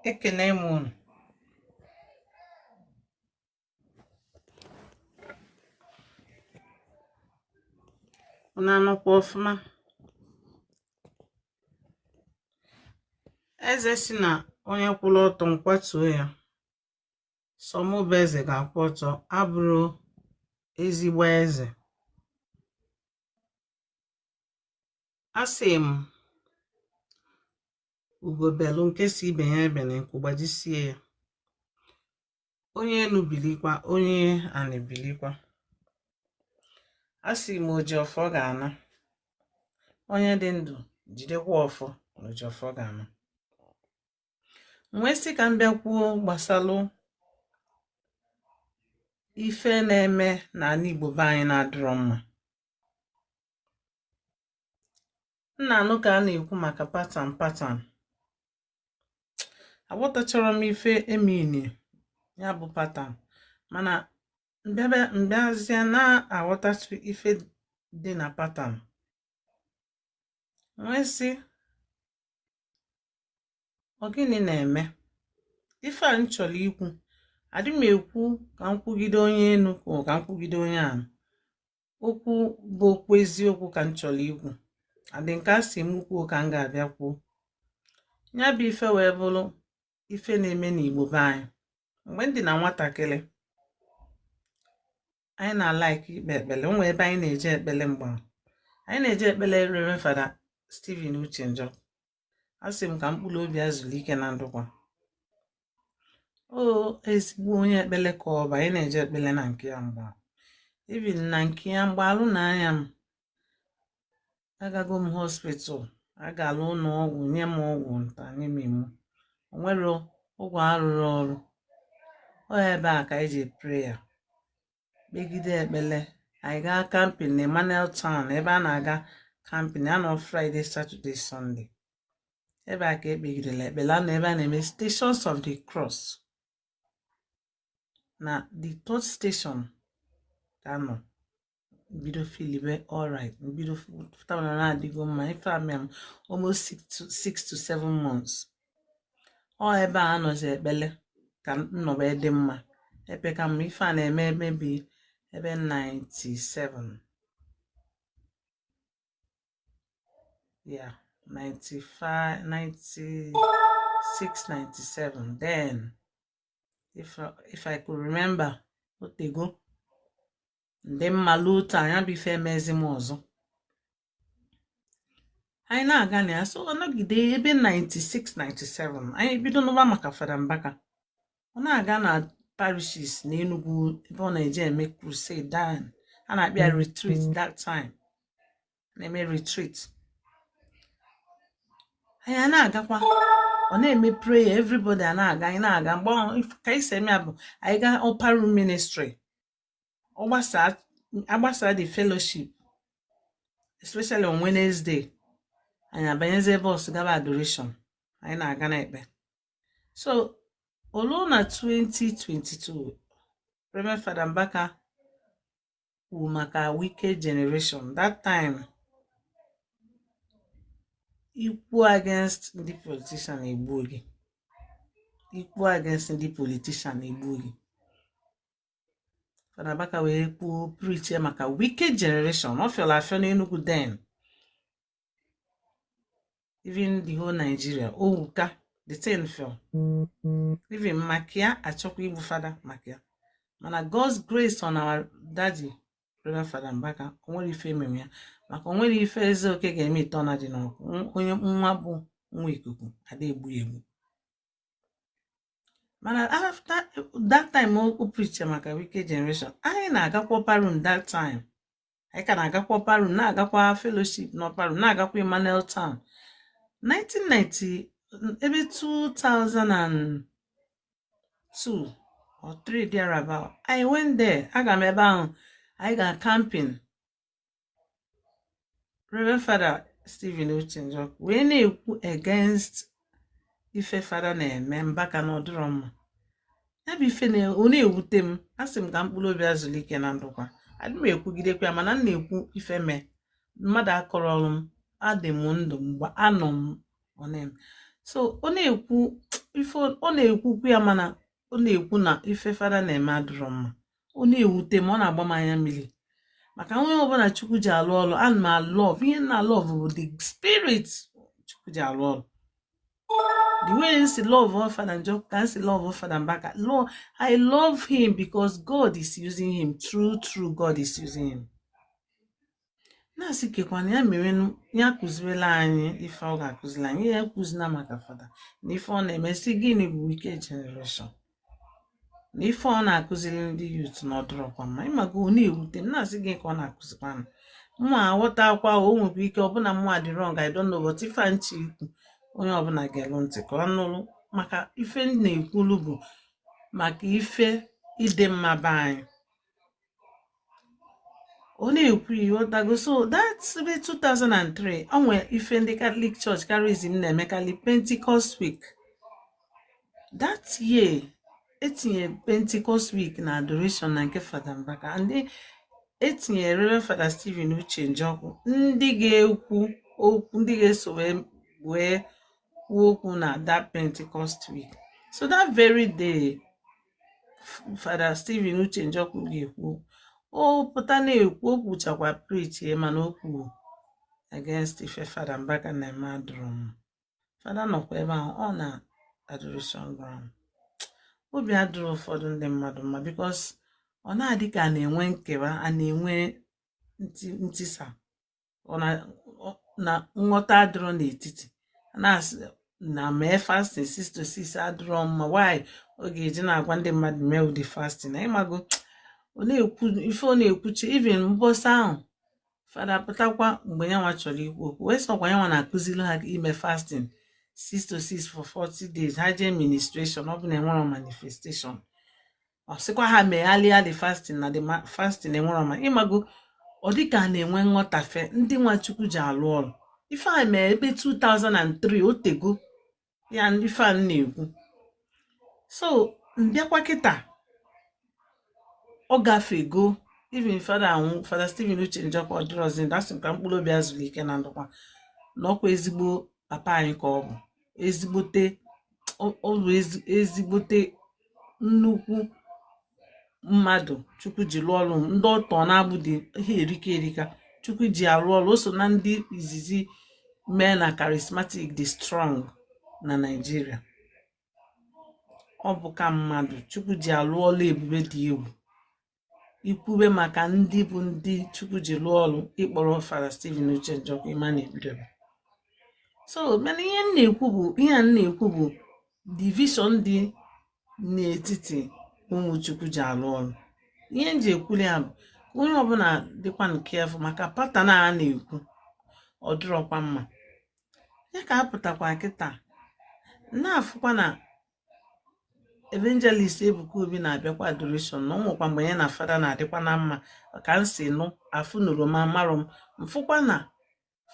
Ekene m unu. Unu anọkwa ọfụma? Eze si na onye kwụrụ ọtọ m kwatuo ya. Sọ mụ bụ eze ga-akwụ ọtọ abụrọ ezigbo eze. Asị m ugo belu nke sị ibe ya ebena nku gbajisie ya. Onye enu bilikwa, onye anị bilikwa. Asị m oji ọfọ ga-ana. Onye dị ndụ jidekwa ọfọ na oji ọfọ ga-ana. M wee sị ka m bịa kwuo gbasalụ ife na-eme n'ala Igbo be anyị na-adịrọ mma. M na-anụ ka a na-ekwu maka pattern pattern. Aghọtacharọ m ife e mean ya bụ pattern, mana m bịazie na-aghọtatụ ife dị na pattern. M wee sị ọ gịnị na-eme ife a m chọrọ ikwu? Adị m ekwu ka m kwugide onye enu ka m kwugide onye ana. Okwu bụ okwu eziokwu ka m chọrọ ikwu, adị nke a sị m kwuo ka m ga-abịa kwuo. Ya bụ ife wee bụrụ ife na-eme n'Igbo be anyị. Mgbe m dị na nwatakịrị, anyị na-alike ikpe ekpele. O nwee ebe anyị na-eje ekpele. Mgbe anyị na-eje ekpele Reverend Fada Stephen Uche Njọkụ, asị m ka mkpụrụ obi ya zuru ike na ndokwa. O ezigbo onye ekpele ka ọ bụ. Anyị na-eje ekpele na nke ya mgbe even na nke ya mgbe alụ na anya m agago m hospital, agala ụlọ ọgwụ, nye m ọgwụ nta, nye m imo, o nwere ọgwụ arụrụ ọrụ. Ọ ebe a ka anyị ji prayer kpegide ekpele. Anyị gaa camping na Emmanuel Town, ebe a na-aga camping anọ Friday, Saturday, Sunday. Ebe a ka ekpegidere ekpele anọ, ebe a na-eme Stations of the Cross. Na the third station ka nọ bido feelibe alright, mbido fụtara na na-adịgo mma. Ife a mee m almost 6 to 7 months. Ọ ebe a anọzi ekpele ka nnọba dị mma ebe ka mma. Ife a na-eme emebi ebe 97, yeah, 95, 96, 97 then, if I could remember. Otego ndị mma luo taa, ya bụ ife emezi m ọzọ. Anyị na-aga na ya, so ọ nọgide ebe 96, 97, anyị bido n'ụba maka Fada Mbaka. Ọ na-aga na parishes na Enugu ebe ọ na-eje eme crusade. Then a na-akpịa retreat that time, na-eme retreat. Anyị a na-agakwa, ọ na-eme prayer, everybody a na-aga, anyị na-aga. Mgbe ka anyị si eme ya bụ anyị gaa upper room ministry, ọ agbasa the fellowship, especially on Wednesday, anyị abanyezie bus gaba adoration. Anyị na-aga na-ekpe. So olu na 2022, Reverend Fada Mbaka kwuru maka wicked generation. That time, ikwu against ndị politician egbuo gị, ikwu against ndị politician egbuo gị. Fada Mbaka wee kwuo, preach maka wicked generation. Ọ fịọrọ afịọ n'Enugu then, even the whole Nigeria. Owuka the thing fell even maka ya, achọkwa igbu fada maka ya. Mana God's grace on our daddy, Reverend Fada Mbaka, o nwere ife ememe ya, maka o nwere ife eze oke ga-eme ite ọ na dị n'ọkụ. Onye nwa bụ nwa ikuku ada egbu ya egbu. Mana after that time o preach maka wicked generation, anyị na-agakwa upper room. That time anyị ka na-agakwa upper room, na-agakwa fellowship na upper room, na-agakwa Emmanuel Town. 1990 ebe 2002 or 3 thereabout, I went there. Aga m ebe ahụ, anyị ga camping. Reverend Father Stephen Uche Njọkụ wee na-ekwu against ife fada na-eme Mbaka na ọdịrọ mma. Ya bụ ife ọ na-ewute m. Asị m ka mkpụrụ obi azụlike na ndụkwa. Adị m ekwugidekwa ya, mana m na-ekwu ife mee mmadụ akọrọ ọrụ m. Adị m ndụ mgbe anọ m ọ na-eme. So ọ na-ekwu Ife ọ na-ekwukwu ya, mana ọ na-ekwu na ife fada na-eme adịrọ mma. Ọ na-ewute m, ọ na-agba m anya mmiri, maka onye ọbụla Chukwu ji alụ ọrụ, ana m alove ihe m na-alove bụ the spirit Chukwu ji alụ ọrụ. The way m si love Fada Njọkụ ka m si love Fada Mbaka. I love him because God is using him. True true, God is using him. Na-asị kekwana ya mere ya kụziwela anyị ife ọ ga-akụziri anyị, ya ekuzina maka fada na ife ọ na-eme. Si gịnị bụ wicked generation na ife ọ na-akụziri ndị youth na ọ dịrọkwa mma. Ịmaga, ọ na-ewute m, na-asị gị ka ọ na-akụzikwanụ mụ aghọtakwa. O nwekwa ike ọbụna mụ adị wrong, I don't know, but ife a nche ikwu, onye ọbụla ga-elu ntị ka ọ nụrụ, maka ife m na-ekwulu bụ maka ife ịdị mma be anyị. Ọ na-ekwu, ịghọtago? So that's ebe 2003 o nwere ife ndị Catholic Church Charism na-emekarị, Pentecost Week. That year etinye Pentecost Week na adoration na nke Fada Mbaka, ndị etinyere Reverend Fada Stephen Uche Njọkụ, ndị ga-ekwu okwu, ndị ga-eso wee kwuo okwu na that Pentecost Week. So that very day Fada Stephen Uche Njọkụ ga-ekwu, o pụta na-ekwu, o kwuchakwa, preach, mana o kwuru against ife Fada Mbaka na-eme adụrụ m. Fada nọkwa ebe ahụ, ọ na adoration ground. Obi adịrọ ụfọdụ ndị mmadụ mma, because ọ na-adị ka a na-enwe nkewa, a na-enwe ntisa, ọ na nghọta adịrọ n'etiti. A na-asị na mee fasting 6 to 6 adịrọ mma. Why ọ ga-eji na-agwa ndị mmadụ mee ụdị fasting na? Ịmago, ọ na-ekwu ife ọ na-ekwuchi. Even mbọsị ahụ fada pụtakwa mgbe yanwa chọrọ ikwu okwu, wee sọkwa yanwa na-akụziri ha ime fasting 6 to 6 for 40 days, ha jee ministration, ọ bụ na enwero manifestation, ọ sịkwa ha meghalịa the fasting na the fasting enwero. Ma ịmago, ọ dịka a na-enwe nghọtafe ndị nwa Chukwu ji alụ ọrụ. Ife a mee ebe 2003, o tego ya ife a m na-ekwu. So mbịakwa kịta, ọ gafego. Even fada anwụ, Fada Stephen Uche Njọkụ ọdịrọzi ndụ, asị m ka mkpụrụ obi azụrụ ike na ndụkwa, na ọkwa ezigbo papa anyị ka ọ bụ, ezigbote ọ bụ ezigbote nnukwu mmadụ Chukwu ji lụọ ọrụ. Ndị ọtọ na-agbụ dị ha erika erika Chukwu ji arụ ọrụ. O so na ndị izizi mee na charismatic dị strong na Naịjirịa. Ọ bụ ka mmadụ Chukwu ji alụ ọrụ ebube dị egwu. Ikwube maka ndị bụ ndị Chukwu ji lụọ ọrụ, ịkpọrọ Fada Stephen Uche Njọkụ, ịma na-ebidobe. So mana ihe m na-ekwu bụ, ihe a m na-ekwu bụ division dị n'etiti ụmụ Chukwu ji alụ ọrụ. Ihe m ji ekwuli ya bụ onye ọbụla dịkwa careful, maka pattern a na-ekwu ọ dịrọkwa mma. Ya ka apụtakwa kịta na-afụkwa na Evangelist Ebuka Obi na-abịakwa adoration, na ọ nwekwa mgbe ya na fada na-adịkwa na mma, ka m si nụ afụ nụrụ ma marụ m mfụkwa na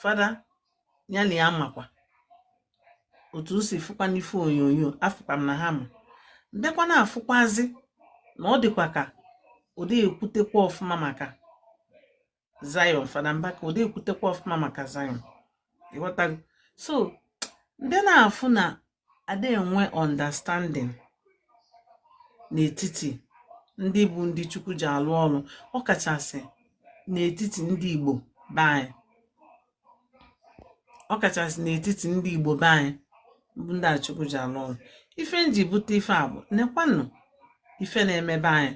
fada ya na ya makwa otu o si fụkwa n'ife onyonyo. Afụkwa m na ha ma mbịakwa na-afụkwazi na ọ dịkwa ka ụdị ekwutekwa ọfụma maka Zion. Fada Mbaka ụdị ekwutekwa ọfụma maka Zion, ịghọtago? So ndị na-afụ na ada enwe understanding n'etiti ndị bụ ndị Chukwu ji alụ ọrụ, ọkachasị n'etiti ndị Igbo be anyị, ọkachasị n'etiti ndị Igbo be anyị bụ ndị a Chukwu ji alụ ọrụ. Ife m ji bute ife a bụ nekwanụ ife na-emebe anyị,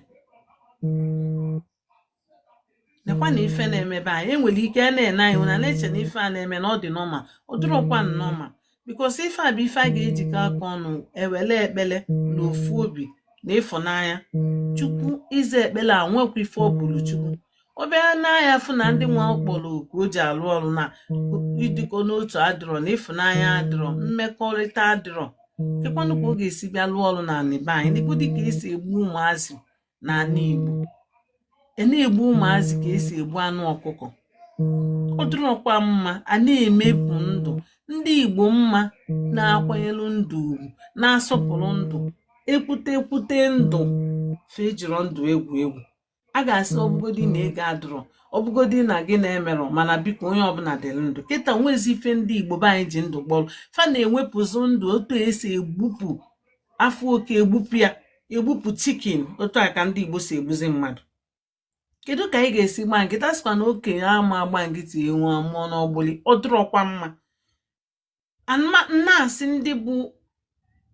nekwanụ ife na-emebe anyị. Enwere ike a na-ene anyị na na-eche na ife a na-eme na ọ dị normal. Ọ dịrọkwa normal, because ife a bụ ife a ga-ejikọ aka ọnụ, ewele ekpele na ofu obi na ịfụnanya Chukwu ize ekpele a. Nwekwa ife ọ bụrụ Chukwu ọ bịa n'anya fụ na ndị nwa kpọrọ oku o ji alụ ọrụ na ịdịkọ n'otu adịrọ, na ịfụnanya adịrọ, mmekọrịta adịrọ, kekwanụ ka ọ ga-esi bịa lụọ ọrụ na be anyị? Dịkwa dịka esi egbu ụmụazị n'ala Igbo, e na-egbu ụmụazị ka esi egbu anụ ọkụkọ. Ọ dịrọkwa mma. A na-emepụ ndụ ndị Igbo mma, na-akwanyelu ndụ ugwu, na-asọpụrụ ndụ, ekwute ekwute ndụ fe ejiro ndụ egwu egwu. A ga-asị ọbụgodi na ego adịrọ, ọbụgodi na gị na-emerọ, mana biko, onye ọbụla dịrị ndụ. Kịta nwezi ife ndị Igbo be anyị ji ndụ kpọrọ, fa na-enwepụzụ ndụ otu esi egbupụ. Afụ oke egbupụ ya, egbupụ chicken. Otu a ka ndị Igbo si egbuzi mmadụ. Kedu ka anyị ga-esi gba nkịtị? A sịkwa na okenye ama agba nkịtị ewu amụọ n'ọgbụlị. Ọ dịrọkwa mma. Na-asị ndị bụ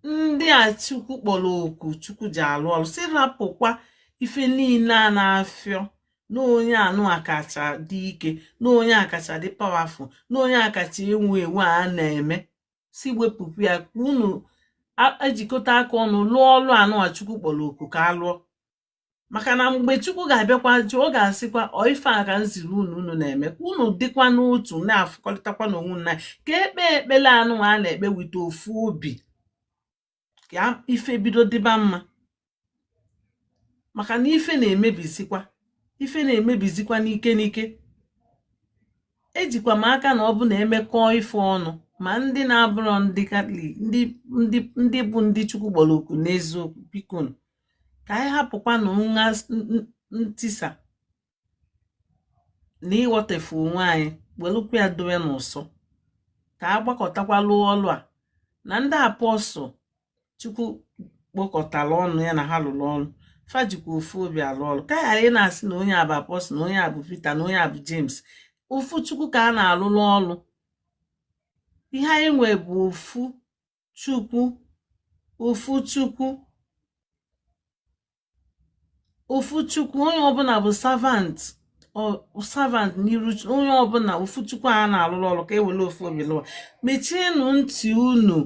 ndị a Chukwu kpọrọ oku, Chukwu ji alụ ọrụ, si rapụkwa ife niile a na-afịọ na onye anụ akacha dị ike, na onye akacha dị powerful, na onye akacha ewu ewu a na-eme. Si wepụpụ ya ka unu ejikọta aka ọnụ lụọ ọlụ anụ a Chukwu kpọrọ oku ka a lụọ. Maka na mgbe Chukwu ga-abịakwa jụọ, ọ ga-asịkwa, ọ ife a ka m ziri unu, unu na-eme, ka unu dịkwa n'otu, na-afụkọrịtakwa n'onwe unu, ka ekpe ekpele anụ a na-ekpe wite ofu obi, ka ife bido dịba mma. Maka na ife na-emebizikwa, ife na-emebizikwa n'ike n'ike. Ejikwa m aka na ọ bụ na emekọọ ife ọnụ, ma ndị na-abụrọ ndị Katọlik, ndị bụ ndị Chukwu kpọrọ oku n'eziokwu, biko ka anyị hapụkwanụ nha ntisa na ịghọtefu onwe anyị, welụkwa ya dowe n'ụsọ, ka a gbakọtakwa lụọ ọlụ a. Na ndị apostle Chukwu kpọkọtara ọnụ ya na ha lụrụ ọrụ, fa jikwa ofu obi alụ ọrụ, ka ghara ị na-asị na onye a bụ apostle, na onye a bụ Peter, na onye a bụ James. Ofu Chukwu ka a na-alụrụ ọrụ. Ihe anyị nwee bụ ofu Chukwu, ofu Chukwu, ofu Chukwu. Onye ọbụla bụ servant, servant n'iru onye ọbụla. Ofu Chukwu a na-alụrụ ọrụ, ka e were ofu obi lụọ. Mechienụ ntị unu,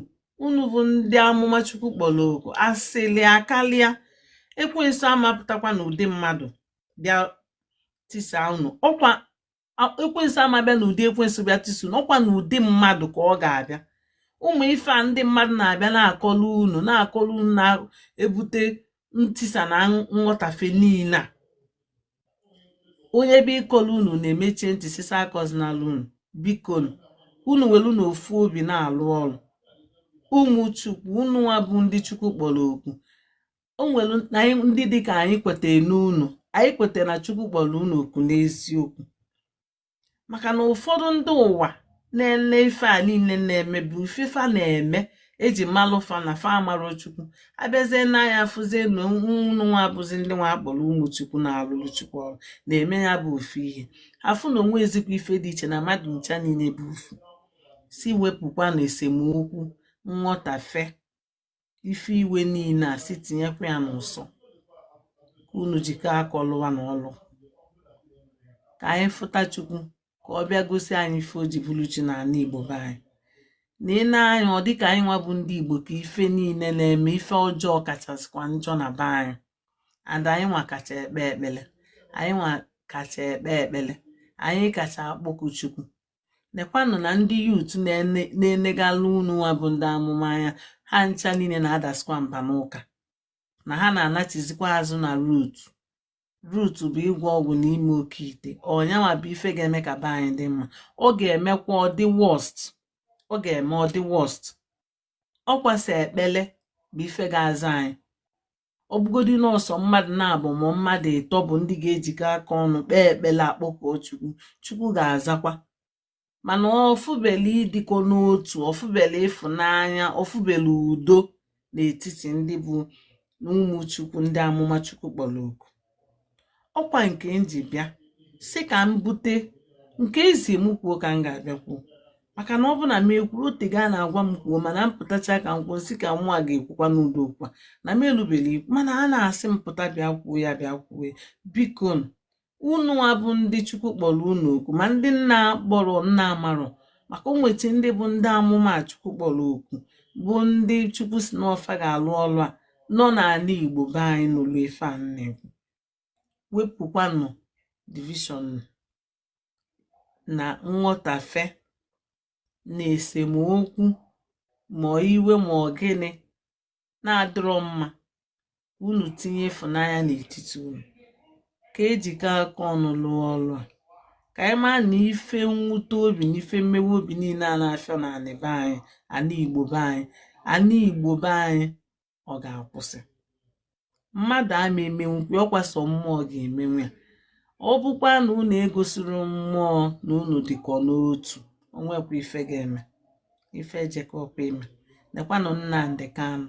unu bụ ndị amụma Chukwu kpọrọ oku. Asịlị akalịa. Ekwensu amapụtakwa n'ụdị mmadụ bịa tisa unu. Ọkwa ekwensu ama bịa n'ụdị ekwensu bịa tisa unu, ọkwa n'ụdị mmadụ ka ọ ga-abịa. Ụmụ ife a ndị mmadụ na-abịa na-akọlụ unu, na-akọlụ unu, na-ebute ntisa na nghọtafe niile a. Onye bụ ịkọlụ unu na-emechie ntị, sisa akọzinala unu. Biko unu welu n'ofu obi na-alụ ọrụ. Ụmụ Chukwu, unu nwa bụ ndị Chukwu kpọrọ oku, o nwere na ndị dịka anyị kwetara n'unu, anyị kwetara na Chukwu kpọrọ unu oku n'eziokwu. Maka na ụfọdụ ndị ụwa na-ele ife a niile na-eme bụ ife fa na-eme eji malụ fa na fa amarọ Chukwu. Abịazie n'anya, fụzie na unu nwa bụzi ndị nwa akpọrọ ụmụ Chukwu na-alụrụ Chukwu ọrụ na-eme ya bụ ofu ihe, afụ na onwe ezikwa ife dị iche na mmadụ ncha niile bụ ofu. Si wepụkwa na esemokwu, nghọtafe, ife iwe niile a, si tinyekwa ya n'ụsọ, ka unu jikọọ aka ọlụwa na ọlụ, ka anyị fụta Chukwu, ka ọ bịa gosi anyị ife o ji bụrụ chi n'ala Igbo be anyị. Na ị na-anya, ọ dịka anyị nwa bụ ndị Igbo ka ife niile na-eme ife ọjọọ kachasịkwa njọ na be anyị. And anyị nwa kacha ekpe ekpele, anyị nwa kacha ekpe ekpele, anyị kacha akpọku Chukwu. Nekwanụ na ndị youth na-enegala unu nwa bụ ndị amụma anya, ha ncha niile na-adasikwa mba n'ụka, na ha na-anachizikwa azụ na root. Root bụ ịgwọ ọgwụ na ime oke ite. Ọnyanwa bụ ife ga-eme ka be anyị dị mma. Ọ ga-emekwa ọ dị worst, ọ ga-eme ọ dị worst. Ọ kwasị ekpele bụ ife ga-aza anyị. Ọ bụgodi nọọsọ mmadụ na-abụ ma mmadụ ịtọ bụ ndị ga-ejikọ aka ọnụ kpee ekpele, akpọkuo Chukwu, Chukwu ga-azakwa. Mana ọfụbele ịdịkọ n'otu, ọfụbele ịfụnanya, ọfụbele udo n'etiti ndị bụ ụmụ Chukwu, ndị amụma Chukwu kpọrọ oku. Ọkwa nke m ji bịa sị ka m bute nke ezi m kwuo, ka m ga-abịa kwuo. Maka na ọ bụ na m ekwuru otego a na-agwa m kwuo, mana m pụtacha ka m kwuo, sị ka nwa ga-ekwukwa n'udo okwu a na m elubela ikwu, mana a na-asị m pụta bịa kwuo ya, bịa kwuo ya. Biko unu bụ ndị Chukwu kpọrọ unu oku, ma ndị nna kpọrọ nna amarọ, maka o nweta ndị bụ ndị amụma Chukwu kpọrọ oku, bụ ndị Chukwu si n'ọfa ga-alụ ọlụ a nọ n'ala Igbo be anyị, n'ụlọ ife a na-ekwu. Wepụkwanụ division na nghọtafe na esemokwu, ma iwe ma ọ gịnị na-adịrọ mma. Unu tinye ịfụnanya n'etiti unu, ka ejikọ aka ọnụ lụọ ọlụ a, ka anyị maa na ife mwute obi na ife mmewe obi niile a na-afịọ n'anị be anyị, ana Igbo be anyị, ana Igbo be anyị, ọ ga-akwụsị. Mmadụ ama emenwukwu, ọkwa sọ mmụọ ga-emenwu ya. Ọ bụkwa na unu egosiri mmụọ na unu dịkọ n'otu, onwekwa ife ga-eme, ife ejekọkwa ime. Nekwanụ Nnamdi Kanu.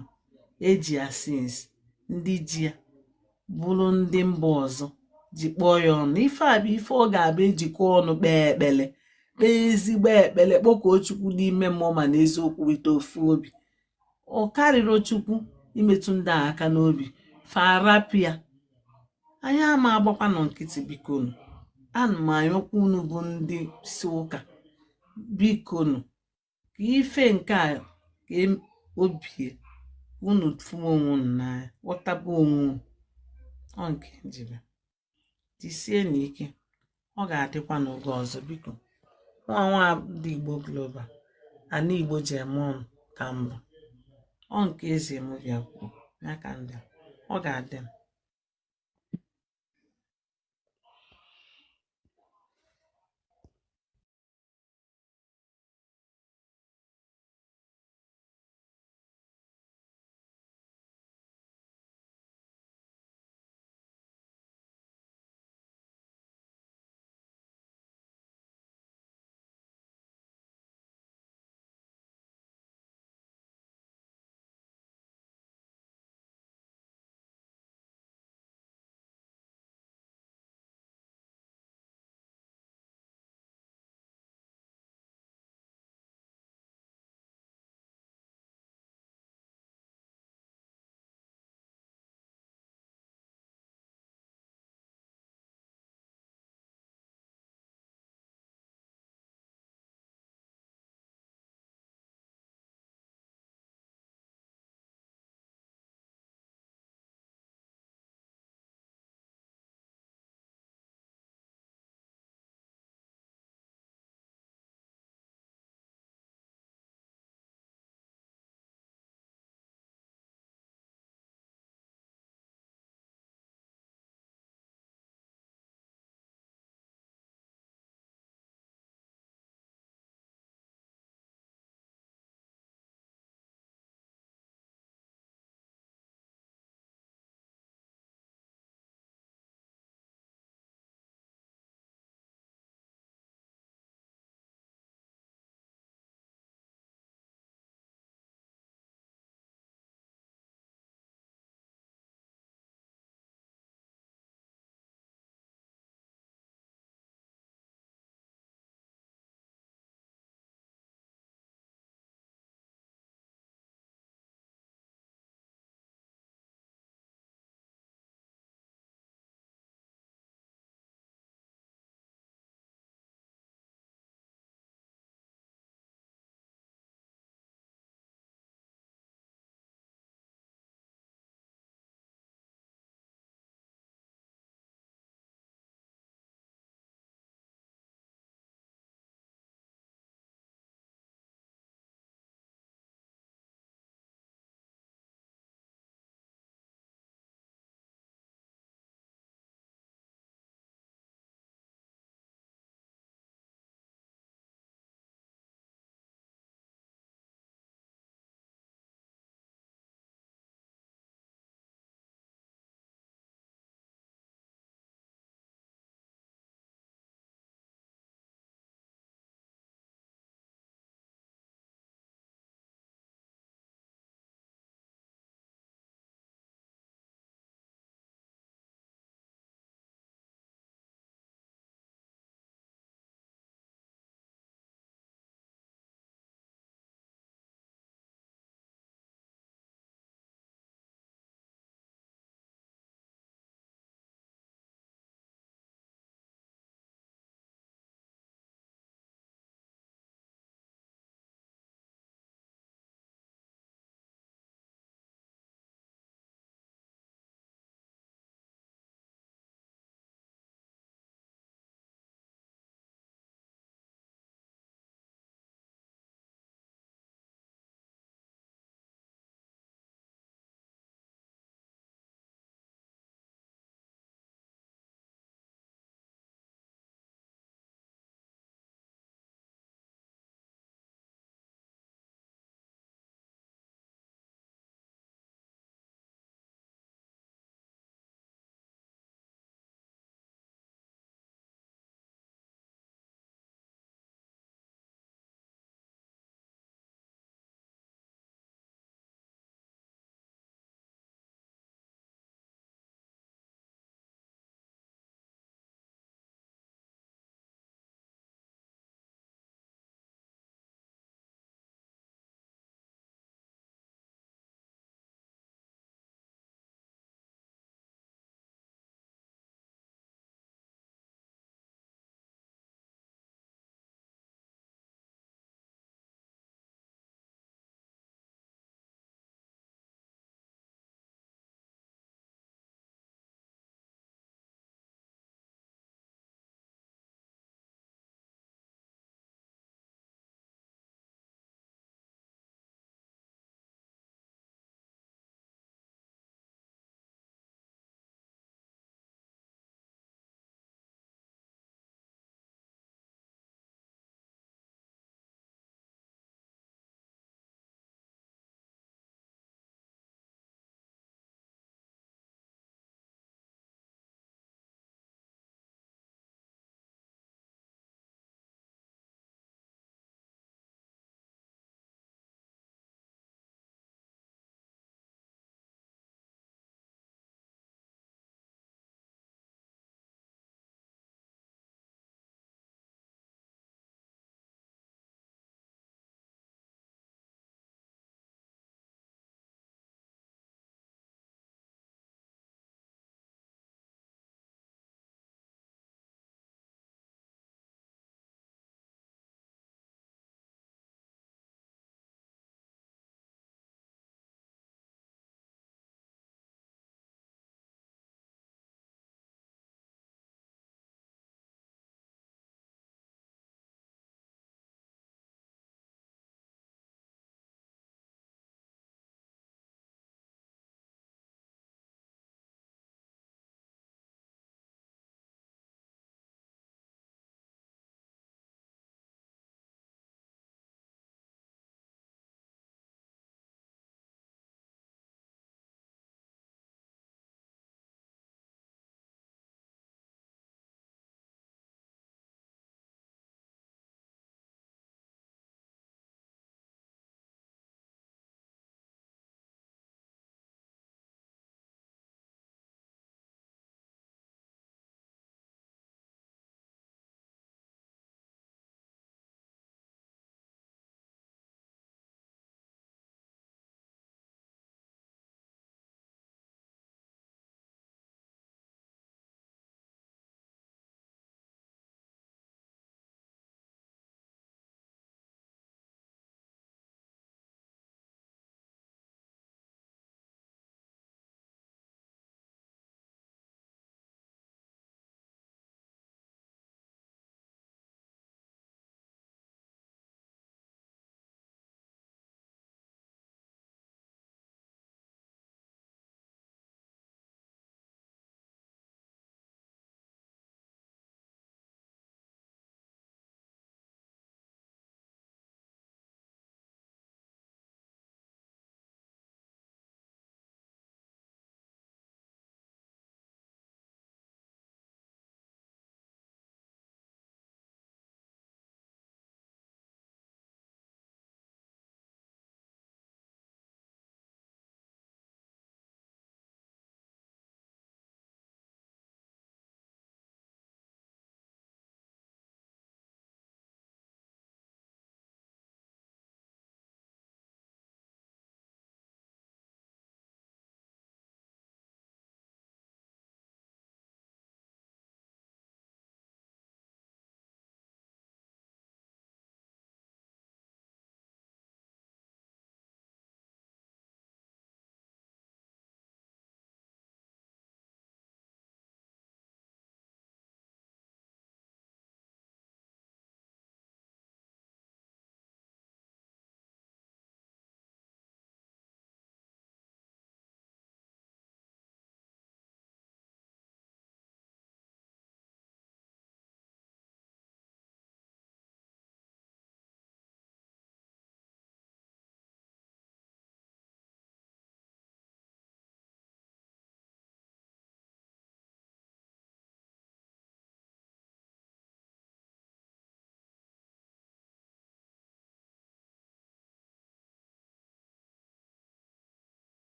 Eji ya since ndị ji ya bụrụ ndị mba ọzọ ji kpọọ ya ọnụ. Ife a bụ ife ọ ga-abụ ejikọ ọnụ kpee ekpele, kpee ezigbo ekpele, kpọkuo Chukwu n'ime mmụọ ma na eziokwu, weta ofu obi. Ọ karịrị Chukwu imetụ ndị a aka n'obi farapịa. Anyị ama agbakwanụ nkịtị. Bikonu, ana m ayọkwa unu bụ ndị si ụka, bikonu, ka ife nke a ka obie unu fụwa onwe unu n'anya, ghọtaba onwe unu. Ọ nke njibe jisie n'ike, ọ ga-adịkwa n'oge ọzọ. Biko, nwa nwa ndị Igbo Global, ana Igbo ji eme ọnụ ka mbụ. Ọ nke eze m bịa kwuo ya ka ndị ọ ga-adị m.